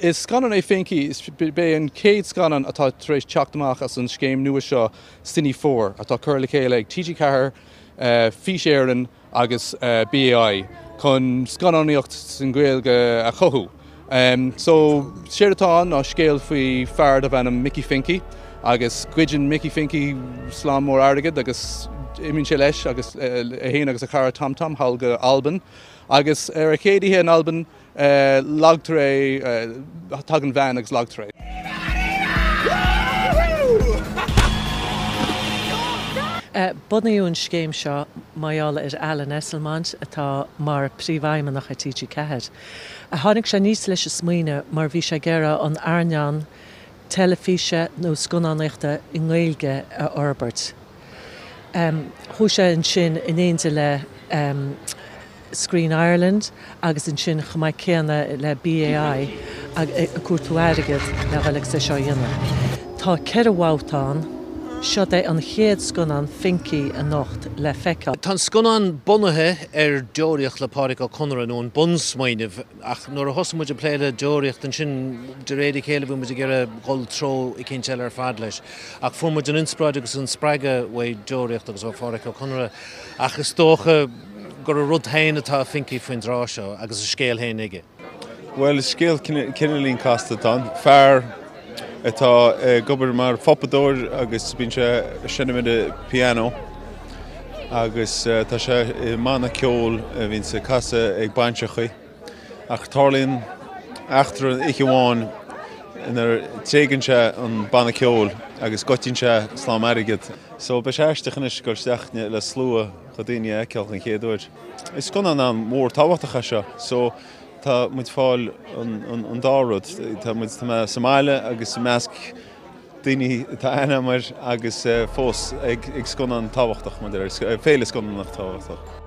Is scannán é Finky, b'é an chéad scannán atá tar éis teacht amach as an scéim nua seo Cine 4 atá curtha le chéile ag TG4, Fís Éireann agus BAI chun scannánaíocht sa nGaeilge a chothú. So, séard atá ann ná scéal faoi fear darbh ainm Mickey Finky agus goideann Mickey Finky slám mór airgid agus imíonn sé leis agus é féin agus a chara Tom Tom thall go Albain agus ar a chéad oíche in Albain Lagtar é, tagann veain agus lagtar é. Bunaíodh an scéim seo mar gheall ar Alan Esslemont atá mar Príomhfheidhmeannach ar TG4. Tháinig sé aníos leis an smaoineamh mar bhí sé ag iarraidh an earnáil teilifíse nó scannánaíochta i nGaeilge a fhorbairt. Chuaigh sé ansin in éindí le. Screen Ireland agus ansin chomh maith céanna le BAI ag cuartú airgead le dhul agus é seo a dhéanamh. Tá 4 bhabhta ann. Seod é an chéad scannán Finky anocht le feiceáil. Tá an scannán bunaithe ar Deoraíocht le Pádraic Ó Conaire, nó an bunsmaoineamh, ach nuair a thosaigh muid ag plé le Deoraíocht ansin, de réir a chéile bhí muid ag iarraidh dhul treo eicínt eile ar fad leis. Ach fuair muid an inspioráid agus an spreagadh uaidh Deoraíocht agus ó Phádraic Ó Conaire. Ach is dócha gur a rud féin atá Finky faoin dtráth seo agus a scéal féin aige. Bhuel, is scéal cineáilín casta atá ann. Fear atá ag obair mar phupadóir agus bíonn sé ag seinm ar an piano agus tá sé i mbanna ceoil a bhíonns ag casadh ag bainseachaí. Ach tarlaíonn eachtra oíche amháin inar tréigeann sé an banna ceoil agus goideann sé slám airgid. So beidh sé aisteach anois dul isteach le slua de dhaoine a fheiceáil den chéad uair. Is scannán an-mhór tábhachtach é seo so tá muid fáil an dá rud. Tá muid tá mé sa mbaile agus i measc daoine atá aithne agam air agus fós ag scannán tábhachtach, mar a deir, féile scannánach tábhachtach.